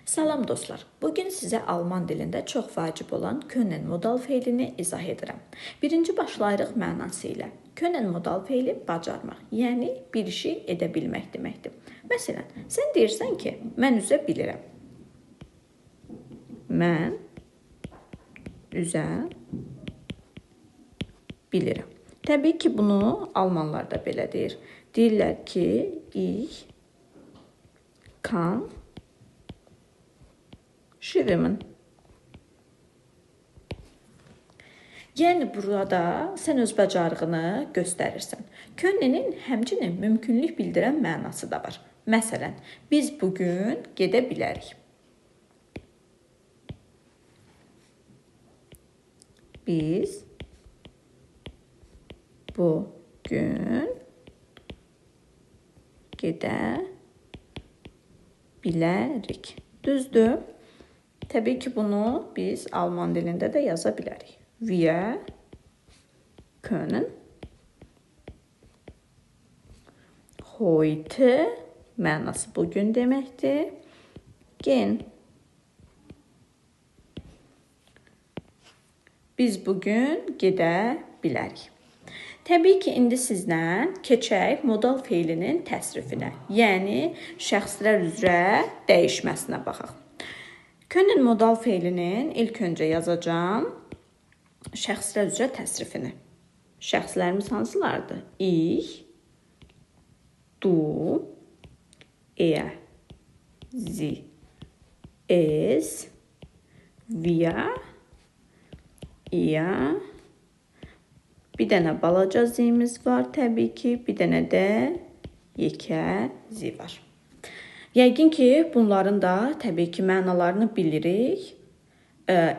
Salam dostlar. Bugün sizə alman dilində çox vacib olan können modal feilini izah edirəm. Birinci başlayırıq mənası ilə. Können modal feili bacarmaq, yəni bir işi edə bilmək deməkdir. Məsələn, sən deyirsən ki, mən üzə bilirəm. Mən üzə bilirəm. Təbii ki, bunu almanlar da belə deyir. Deyirlər ki, ich kann schwimmen. Yəni burada sən öz bacarığını göstərirsən. Könnenin həmçinin mümkünlük bildirən mənası da var. Məsələn, biz bugün gedə bilərik. Biz bugün gedə bilərik. Düzdür? Təbii ki, bunu biz alman dilində də yaza bilərik. Wir können heute mənası bugün deməkdir. Gehen. Biz bugün gedə bilərik. Təbii ki, indi sizlə keçək modal feilinin təsrifinə, yəni şəxslər üzrə dəyişməsinə baxaq. Können modal feilinin ilk öncə yazacağam şəxslər üzrə təsrifini. Şəxslərimiz hansılardır? Ich, du, er, sie, es, wir, ihr. Bir dənə balaca zimiz var təbii ki, bir dənə də yekə zi var. Yəqin ki, bunların da təbii ki, mənalarını bilirik.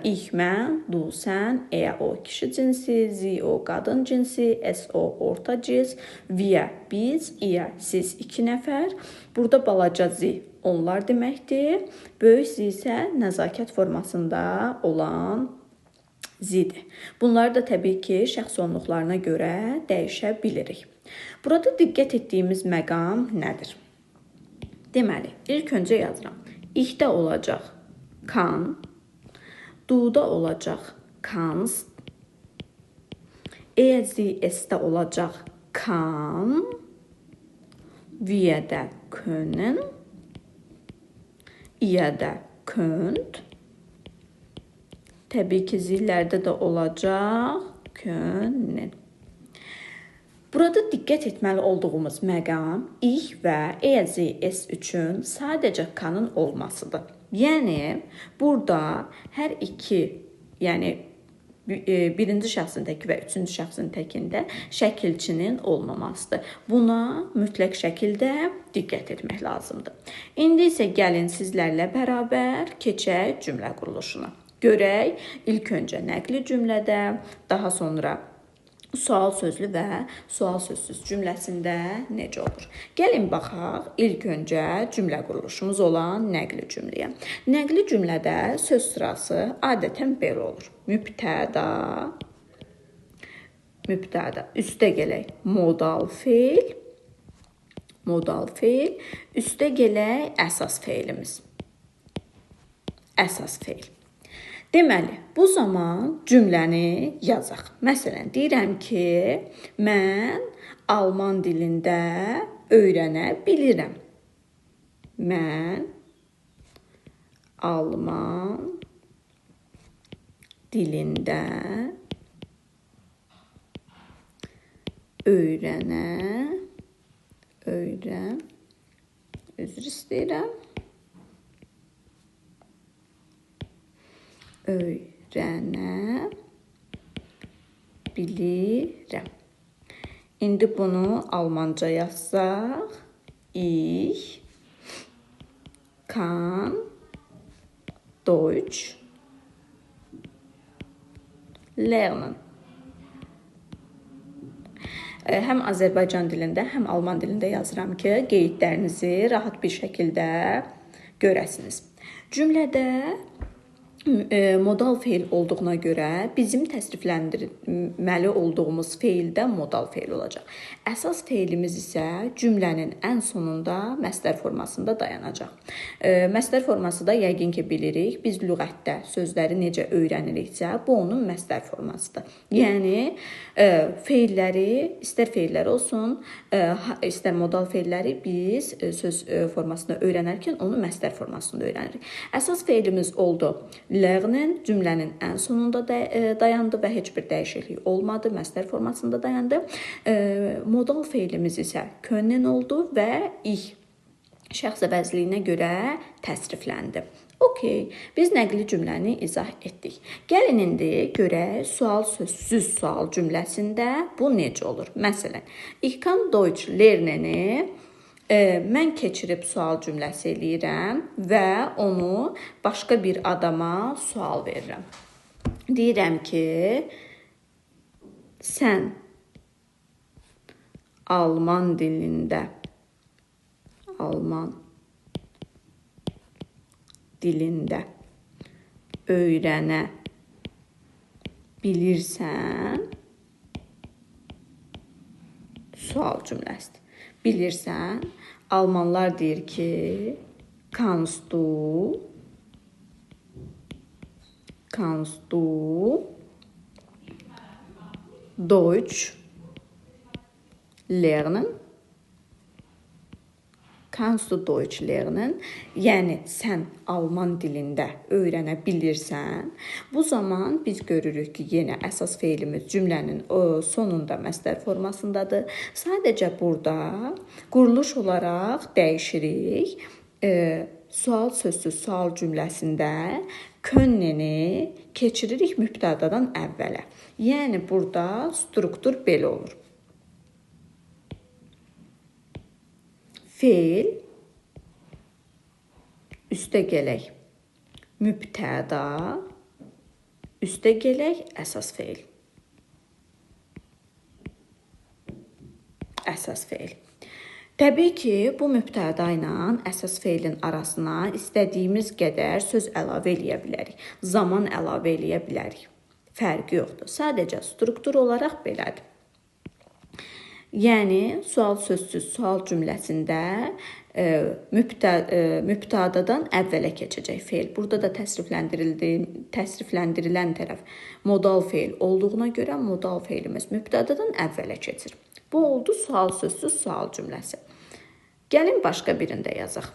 Ich, mən, du, sən, er, o kişi cinsi, sie, o qadın cinsi, es, o orta cins, wir, biz, ihr, siz iki nəfər. Burada balaca zi onlar deməkdir. Böyük zi isə nəzakət formasında olan zidir. Bunları da təbii ki, şəxs onluqlarına görə dəyişə bilirik. Burada diqqət etdiyimiz məqam nədir? Deməli, ilk öncə yazıram. Ich-də olacaq kann, du-da olacaq kannst, er, sie, es-də olacaq kann, wir-də können, ihr-də könnt, təbii ki, zillərdə də olacaq können. Burada diqqət etməli olduğumuz məqam ich və er, sie, es üçün sadəcə kannın olmasıdır. Yəni, burada hər iki, yəni birinci şəxsin təki və üçüncü şəxsin təkində şəkilçinin olmamasıdır. Buna mütləq şəkildə diqqət etmək lazımdır. İndi isə gəlin sizlərlə bərabər keçək cümlə quruluşuna. Görək, ilk öncə nəqli cümlədə, daha sonra sual sözlü və sual sözsüz cümləsində necə olur? Gəlin baxaq ilk öncə cümlə quruluşumuz olan nəqli cümləyə. Nəqli cümlədə söz sırası adətən belə olur. Mübtəda, mübtəda, üstə gələk modal feil, modal feil, üstə gələk əsas feilimiz. Əsas feil. Deməli, bu zaman cümləni yazaq. Məsələn, deyirəm ki, mən alman dilində öyrənə bilirəm. Mən alman dilində üzr istəyirəm. Öyrənə bilirəm. İndi bunu almanca yazsaq, ich kann Deutsch lernen. Həm Azərbaycan dilində, həm alman dilində yazıram ki, qeydlərinizi rahat bir şəkildə görəsiniz. Cümlədə Modal feil olduğuna görə bizim təsrifləndirməli olduğumuz feil də modal feil olacaq. Əsas feilimiz isə cümlənin ən sonunda məsdər formasında dayanacaq. Məsdər forması da yəqin ki bilirik. Biz lüğətdə sözləri necə öyrəniriksə, bu onun məsdər formasıdır. Yəni feilləri, istər feillər olsun, istər modal feilləri biz söz formasında öyrənərkən onu məsdər formasında öyrənirik. Əsas feilimiz oldu lernen, cümlənin ən sonunda dayandı və heç bir dəyişiklik olmadı, məsdər formasında dayandı. Modal feilimiz isə können oldu və ich şəxs əvəzliyinə görə təsrifləndi. Okey, biz nəqli cümləni izah etdik. Gəlin indi görək sual sözsüz sual cümləsində bu necə olur? Məsələn, ich kann Deutsch lerneni mən keçirib sual cümləsi eləyirəm və onu başqa bir adama sual verirəm. Deyirəm ki, sən Alman dilində öyrənə bilirsən? Sual cümləsidir. Bilirsən, Almanlar deyir ki, kannst du Deutsch lernen? Kannst du Deutsch lernen? Yəni, sən Alman dilində öyrənə bilirsən. Bu zaman biz görürük ki, yenə əsas feilimiz cümlənin sonunda məsdər formasındadır. Sadəcə burada quruluş olaraq dəyişirik. Sual sözsüz sual cümləsində könneni keçiririk mübtədadan əvvələ. Yəni, burada struktur belə olur. Feil, üstə gələk mübtəda, üstə gələk əsas feil. Əsas feil. Təbii ki, bu mübtəda ilə əsas feilin arasına istədiyimiz qədər söz əlavə eləyə bilərik, zaman əlavə eləyə bilərik. Fərqi yoxdur. Sadəcə struktur olaraq belədir. Yəni, sual sözsüz sual cümləsində mübtədadan əvvələ keçəcək feil. Burada da təsrifləndirilən tərəf modal feil olduğuna görə modal feilimiz mübtədadan əvvələ keçir. Bu oldu sual sözsüz sual cümləsi. Gəlin başqa birində yazaq.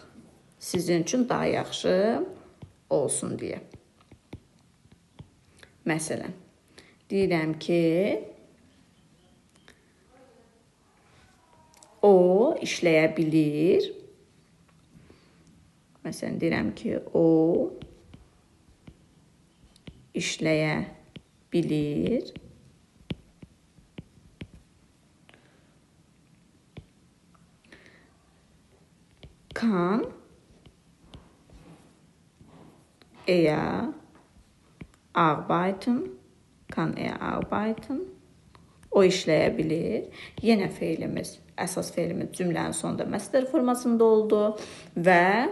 Sizin üçün daha yaxşı olsun deyə. Məsələn, deyirəm ki, o işləyə bilir. Məsələn, deyirəm ki, o işləyə bilir. Kann er arbeiten? Kann er arbeiten? O işləyə bilir. Yenə feilimiz, əsas feilimiz cümlənin sonunda məsdər formasında oldu və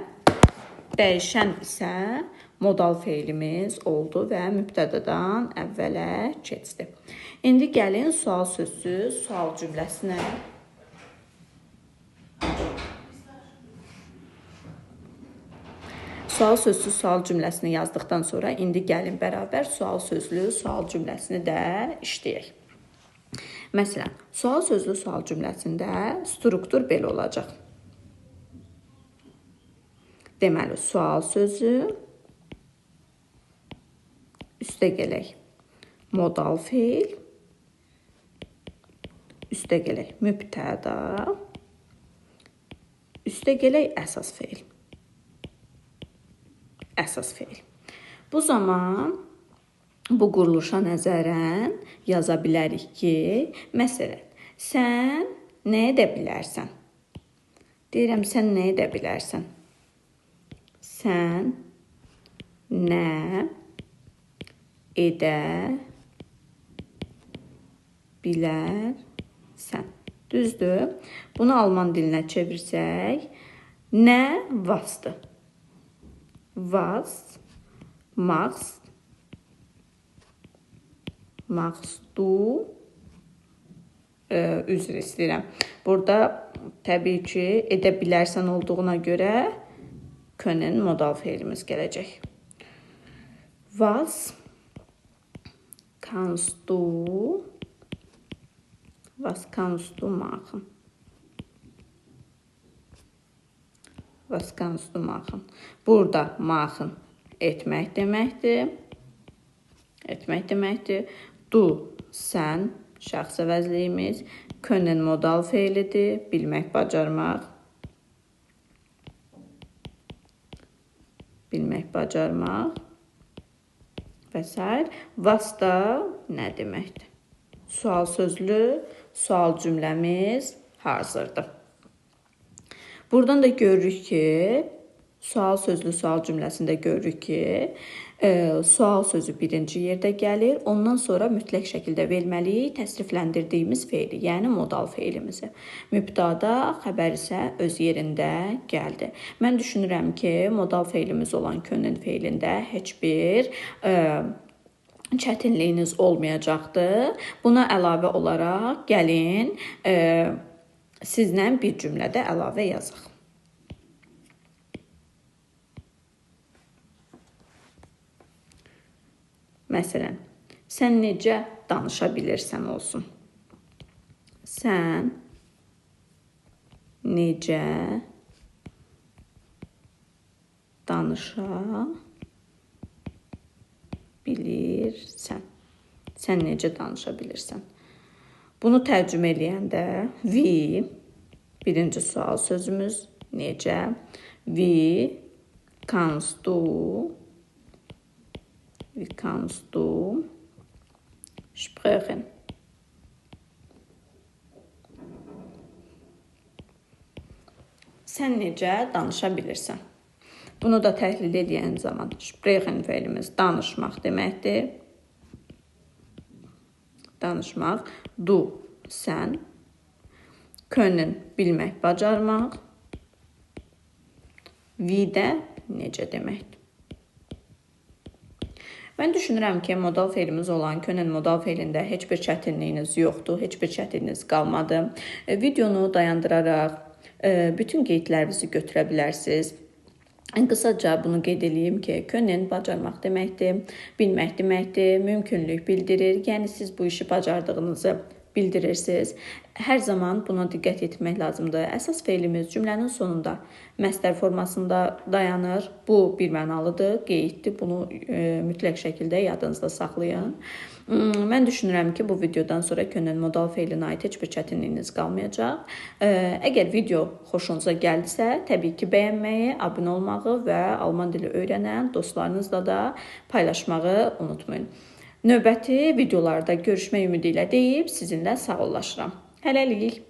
dəyişən isə modal feilimiz oldu və mübtədadan əvvələ keçdi. İndi gəlin sual sözsüz sual cümləsinə. Sual sözsüz sual cümləsini yazdıqdan sonra indi gəlin bərabər sual sözlü sual cümləsini də işləyək. Məsələn, sual sözlü sual cümləsində struktur belə olacaq. Deməli, sual sözü, üstə gələk modal feil, üstə gələk mübtəda, üstə gələk əsas feil. Əsas feil. Bu zaman bu quruluşa nəzərən yaza bilərik ki, məsələn, sən nə edə bilərsən? Deyirəm, sən nə edə bilərsən? Sən nə edə bilərsən? Düzdür? Bunu alman dilinə çevirsək, nə vasdır? Was Machst. Machst du. Üzr istəyirəm. Burada təbii ki, edə bilərsən olduğuna görə können modal feilimiz gələcək. Was kannst du? Was kannst du machen? Was kannst du machen? Burada machen etmək deməkdir. Etmək deməkdir. Du, sən, şəxs əvəzliyimiz. Können modal feilidir. Bilmək, bacarmaq. Bilmək, bacarmaq. Və s. Was da nə deməkdir? Sual sözlü, sual cümləmiz hazırdır. Buradan da görürük ki, sual sözlü sual cümləsində görürük ki, sual sözü birinci yerdə gəlir. Ondan sonra mütləq şəkildə verməliyik təsrifləndirdiyimiz feili, yəni modal feilimizi. Mübtəda, xəbər isə öz yerində gəldi. Mən düşünürəm ki, modal feilimiz olan können feilində heç bir çətinliyiniz olmayacaqdır. Buna əlavə olaraq gəlin sizlə bir cümlədə əlavə yazaq. Məsələn, sən necə danışa bilirsən olsun. Sən necə danışa bilirsən? Sən necə danışa bilirsən? Bunu tərcümə eləyəndə wie, birinci sual sözümüz necə? Wie kannst du? Wie kannst du sprechen? Sən necə danışa bilirsən? Bunu da təhlil eləyən zaman sprechen feilimiz danışmaq deməkdir. Danışmaq. Du, sən. Können, bilmək, bacarmaq. Wie də necə deməkdir. Mən düşünürəm ki, modal feilimiz olan können modal feilində heç bir çətinliyiniz yoxdur, heç bir çətinliyiniz qalmadı. Videonu dayandıraraq bütün qeydlərinizi götürə bilərsiniz. Qısaca bunu qeyd eləyim ki, können bacarmaq deməkdir, bilmək deməkdir, mümkünlük bildirir. Yəni siz bu işi bacardığınızı bildirirsiniz. Hər zaman buna diqqət etmək lazımdır. Əsas feilimiz cümlənin sonunda məstər formasında dayanır. Bu bir mənalıdır, qeyddir. Bunu mütləq şəkildə yadınızda saxlayın. Mən düşünürəm ki, bu videodan sonra können modal feilinə aid heç bir çətinliyiniz qalmayacaq. Əgər video xoşunuza gəldisə, təbii ki, bəyənməyi, abunə olmağı və alman dili öyrənən dostlarınızla da paylaşmağı unutmayın. Növbəti videolarda görüşmək ümidi ilə deyib sizinlə sağollaşıram. Hələlik.